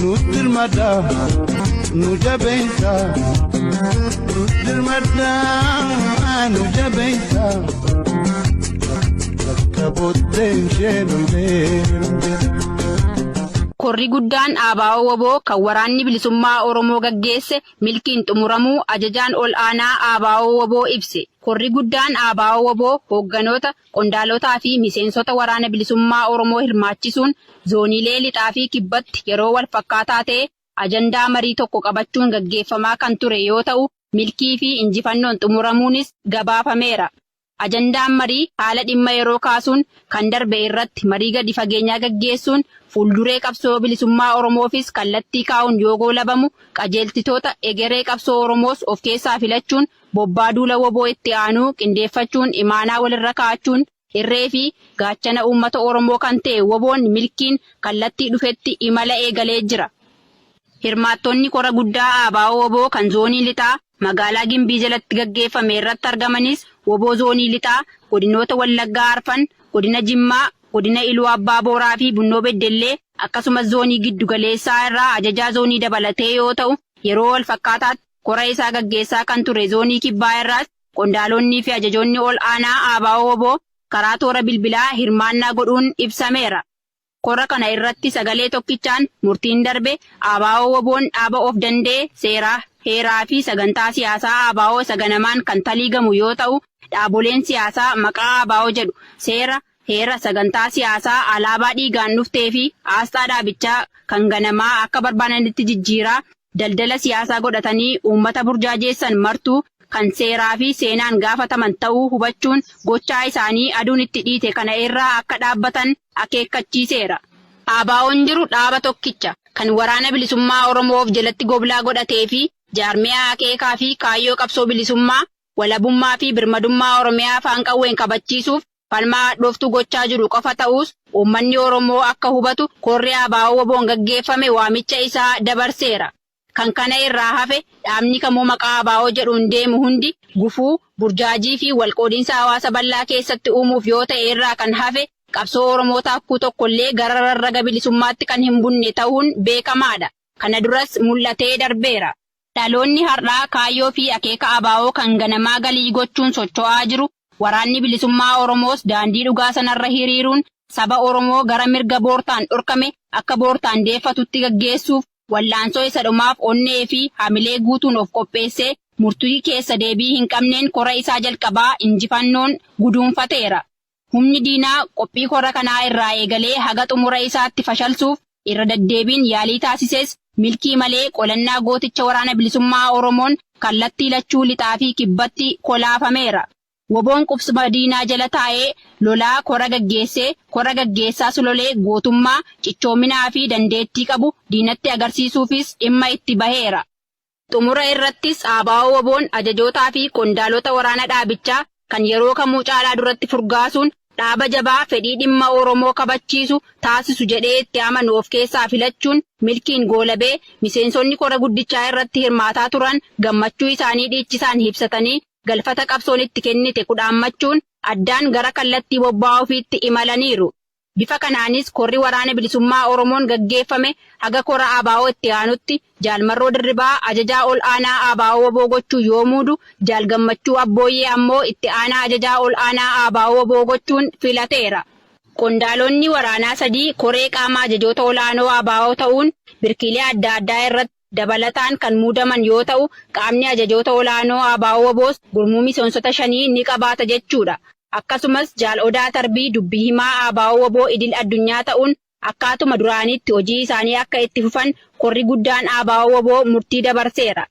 Nu dirmadhaa nu jabeessaa. Dirmadhaa nu jabeessaa. Bakka booddeen ishee lolee jedha. Korri guddaan ABO-WBO kan Waraanni Bilisummaa Oromoo gaggeesse milkiin xumuramuu Ajajaan Ol Aanaa ABO-WBO ibse. Korri guddaan ABO-WBO hoogganoota, qondaalotaa fi miseensota Waraana Bilisummaa Oromoo hirmaachisuun zooniilee Lixaa fi Kibbatti yeroo wal fakkaataa ta'e ajandaa marii tokko qabachuun gaggeeffamaa kan ture yoo ta'u milkii fi injifannoon xumuramuunis gabaafameera. Ajandaan marii haala dhimma yeroo kaasuun kan darbe irratti marii gadi fageenyaa gaggeessuun fuulduree qabsoo bilisummaa Oromoofis kallattii kaa'uun yoo goolabamu qajeeltitoota egeree qabsoo Oromoos of keessaa filachuun bobbaa duula wbo itti aanuu qindeeffachuun imaanaa walirra kaa'achuun irree fi gaachana uummata Oromoo kan ta'e WBOn milkiin kallattii dhufetti imala eegalee jira. Hirmaattonni kora guddaa ABO-wbo kan Zoonii Lixaa magaalaa Gimbii jalatti gaggeeffame irratti argamanis wbo Zoonii Lixaa, Godinoota Wallaggaa Arfan, Godina Jimmaa, Godina Iluu Abbaa Booraa fi Bunnoo Beddellee akkasumas Zoonii Giddu Galeessaa irraa ajajaa Zoonii dabalatee yoo ta'u yeroo walfakkaataatti kora isaa gaggeessaa kan ture Zoonii Kibbaa irraas qondaalonnii fi ajajoonni ol aanaa ABO-wbo karaa toora bilbilaa hirmaannaa godhuun ibsameera. Kora kana irratti sagalee tokkichaan murtiin darbe ABO-WBOn dhaaba of danda'e, seera, heeraa fi sagantaa siyaasaa ABO isa ganamaan kan taliigamu yoo ta'u, dhaaboleen siyaasaa maqaa ABO jedhu seera, heera, sagantaa siyaasaa, alaabaa dhiigaan dhuftee fi aasxaa dhaabichaa kan ganamaa akka barbaadanitti jijjiiraa daldala siyaasaa godhatanii uummata burjaajeessan martuu kan seeraa fi seenaan gaafataman ta'uu hubachuun gochaa isaanii aduun itti dhiite kana irraa akka dhaabbatan akeekkachiiseera. ABOn jiru dhaaba tokkicha, kan Waraana Bilisummaa Oromoo of jalatti goblaa godhatee fi jaarmiyaa akeekaa fi kaayyoo qabsoo bilisummaa, walabummaa fi birmadummaa Oromiyaa afaan qawween kabachiisuuf falmaa hadhooftuu gochaa jiru qofa ta'uus uummanni Oromoo akka hubatu korri ABO-WBOn gaggeeffame waamicha isaa dabarseera. Kan kana irraa hafe dhaabni kamuu maqaa ABO jedhuun deemu hundi gufuu, burjaajii fi walqoodinsa hawaasa bal'aa keessatti uumuuf yoo ta'e irraa kan hafe qabsoo Oromoo taakkuu tokkollee gara rarraga bilisummaatti kan hin bunne tahuun beekamaadha. Kana duras mul'atee darbeera. Dhaloonni har'aa kaayyoo fi akeeka ABO kan ganamaa galii gochuun socho'aa jiru, Waraanni Bilisummaa Oromoos daandii dhugaa sanarra hiriiruun saba Oromoo gara mirga boortaan dhorkame akka boortaan deeffatutti gaggeessuuf wal'aansoo isa dhumaaf onnee fi hamilee guutuun of qopheessee murtii keessa deebii hin qabneen kora isaa jalqabaa injifannoon guduunfateera. Humni diinaa qophii kora kanaa irraa eegalee haga xumura isaatti fashalsuuf irra daddeebiin yaalii taasises milkii malee qolannaa gooticha Waraana Bilisummaa Oromoon kallattii lachuu Lixaa fi Kibbatti kolaafameera. Wbo'n qubsuma diinaa jala taa'ee lolaa kora gaggeessee, kora gaggeessaas lolee gootummaa, cichoominaa fi dandeettii qabu diinatti agarsiisuufis dhimma itti baheera. Xumura irrattis ABO-WBOn ajajootaa fi qondaalota waraana dhaabichaa kan yeroo kamuu caalaa duratti furgaasuun dhaaba jabaa fedhii dhimma Oromoo kabachiisu taasisu jedhee itti amanu of keessaa filachuun milkiin goolabee miseensonni kora guddichaa irratti hirmaataa turan gammachuu isaanii dhiichisaan hibsatanii galfata qabsoon itti kennite kudhaammachuun addaan gara kallattii bobbaa ofiitti imalaniiru. Bifa kanaanis korri Waraana Bilisummaa Oromoon gaggeeffame haga kora ABO itti aanutti Jaal Marroo Dirribaa ajajaa ol aanaa ABO-wbo gochuun yoo muudu, Jaal Gammachuu Abbooyyee ammoo itti aanaa ajajaa ol aanaa ABO-wbo gochuun filateera. Qondaalonni waraanaa 3 koree qaama ajajoota ol'aanoo ABO ta'uun birkiilee adda addaa irratti dabalataan kan muudaman yoo ta'u, qaamni ajajoota ol'aanoo ABO-WBOs gurmuu miseensota shanii ni qabaata jechuudha. Akkasumas Jaal Odaa Tarbii dubbi himaa ABO-WBO idil addunyaa ta'uun akkaatuma duraaniitti hojii isaanii akka itti fufan korri guddaan ABO-WBO murtii dabarseera.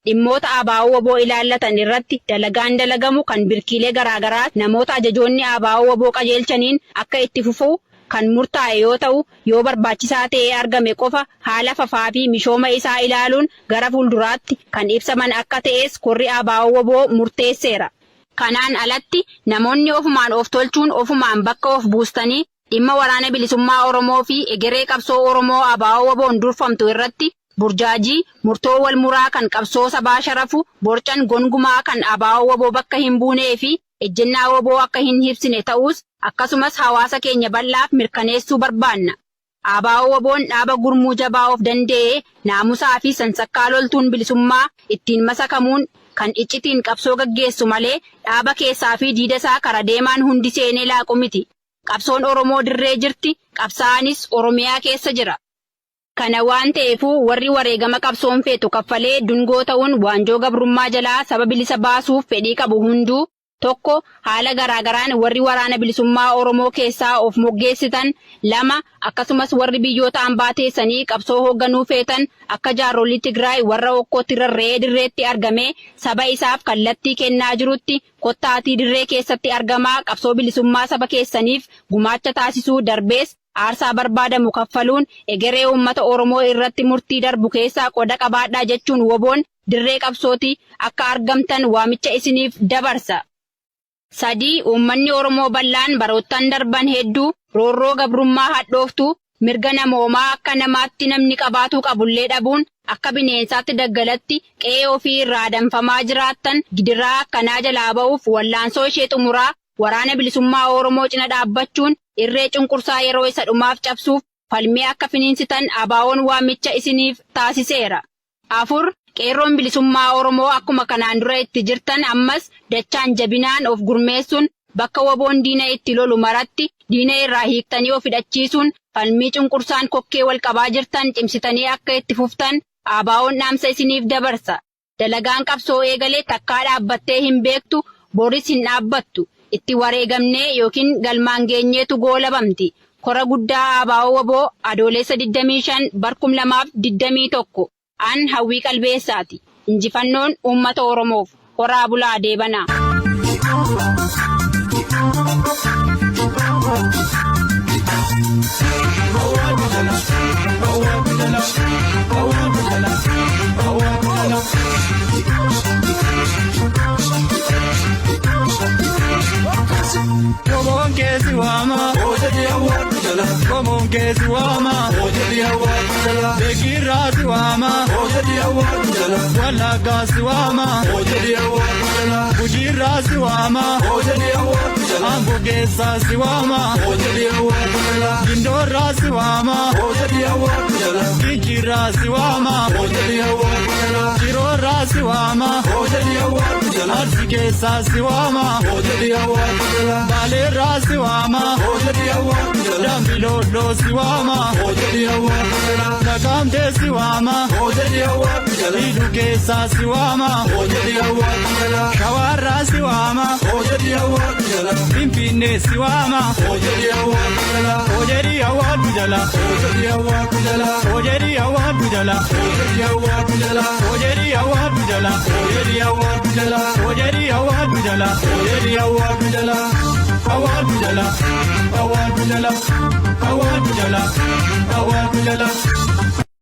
Dhimmoota ABO-WBO ilaallatan irratti dalagaan dalagamu kan birkiilee garaagaraas namoota ajajoonni ABO-WBO qajeelchaniin akka itti fufu kan murtaa'e yoo ta'u, yoo barbaachisaa ta'ee argame qofa haala fafaa fi mishooma isaa ilaaluun gara fuulduraatti kan ibsaman akka ta'es korri ABO-WBO murteesseera. Kanaan alatti namoonni ofumaan of tolchuun ofumaan bakka of buustanii dhimma Waraana Bilisummaa Oromoo fi egeree qabsoo Oromoo ABO-WBOn durfamtu irratti burjaajii, murtoo wal muraa kan qabsoo sabaa sharafu borcan gongumaa kan ABO-WBO bakka hin buunee fi ejjennaa wbo akka hin hibsine ta'uus akkasumas hawaasa keenya bal'aaf mirkaneessuu barbaanna. ABO-WBOn dhaaba gurmuu jabaa of danda'e naamusaa fi sansakkaa loltuun bilisummaa ittiin masakamuun kan iccitiin qabsoo gaggeessu malee dhaaba keessaa fi diida isaa kara deemaan hundi seenee laaqu miti. Qabsoon Oromoo dirree jirti, qabsaa'anis Oromiyaa keessa jira. Kana waan ta'eefuu warri wareegama qabsoon feetu kaffalee dungoo ta'uun waanjoo gabrummaa jalaa saba bilisa baasuuf fedhii qabu hunduu, 1, Haala garaagaraan warri Waraana Bilisummaa Oromoo keessaa of moggeessitan, 2, Akkasumas warri biyyoota ambaa teessanii qabsoo hoogganuu feetan akka jaarrolii Tigraay warra okkootti rarra'ee dirreetti argamee saba isaaf kallattii kennaa jirutti kottaatii dirree keessatti argamaa qabsoo bilisummaa saba keessaniif gumaacha taasisuu darbees aarsaa barbaadamu kaffaluun egeree uummata Oromoo irratti murtii darbu keessaa qoda qabaadhaa jechuun WBOn dirree qabsooti akka argamtan waamicha isiniif dabarsa. 3, Uummanni Oromoo bal'aan baroottan darban hedduu roorroo gabrummaa hadhooftuu, mirga namoomaa akka namaatti namni qabaatuu qabullee dhabuun akka bineensaatti daggalatti qe'ee ofii irraa adamfamaa jiraattan gidiraa akkanaa jalaa ba'uuf wallaansoo ishee xumuraa Waraana Bilisummaa Oromoo cina dhaabbachuun irree cunqursaa yeroo isa dhumaaf cabsuuf falmii akka finiinsitan ABOn waamicha isiniif taasiseera. 4, Qeerroon Bilisummaa Oromoo akkuma kanaan dura itti jirtan ammas dachaan jabinaan of gurmeessuun bakka WBOn diina itti lolu maratti diina irraa hiiktanii of hidhachiisuun falmii cunqursaan kokkee wal qabaa jirtan cimsitanii akka itti fuftan ABOn dhaamsa isiniif dabarsa. Dalagaan qabsoo eegale takkaa dhaabbattee hin beektu, boris hin dhaabbattu. Itti wareegamnee ykn galmaan geenyeetu goolabamti. Kora Guddaa ABO-wbo Adoolessa 25 bar 2021. An Hawwii Qalbeessaati. Injifannoon Uummata Oromoof. Horaa bulaa deebanaa. Qomoon keessi waama. Qomoon keessi waama. Beekirraa si waama. Wallaggaa si waama. Gujiirraa si waama. Amboo keessaa si waama. Gindoorraa si waama. Ginjiirraa si waama. Shiroorraa si waama. Arsi keessaa si waama. Baaleerraa si waama. Dambiloolloo si waama. Naqamtee si waama. Iluu keessaa si waama. Shawaarraa si waama. Finfinnee si waama. Hojii awwaadhu jala. Hojii awwaadhu jala. Hojii awwaadhu jala. Hojii awwaadhu jala. Hojii awwaadhu jala. Awwaadhu jala. Awwaadhu jala. Awwaadhu jala. Awwaadhu jala.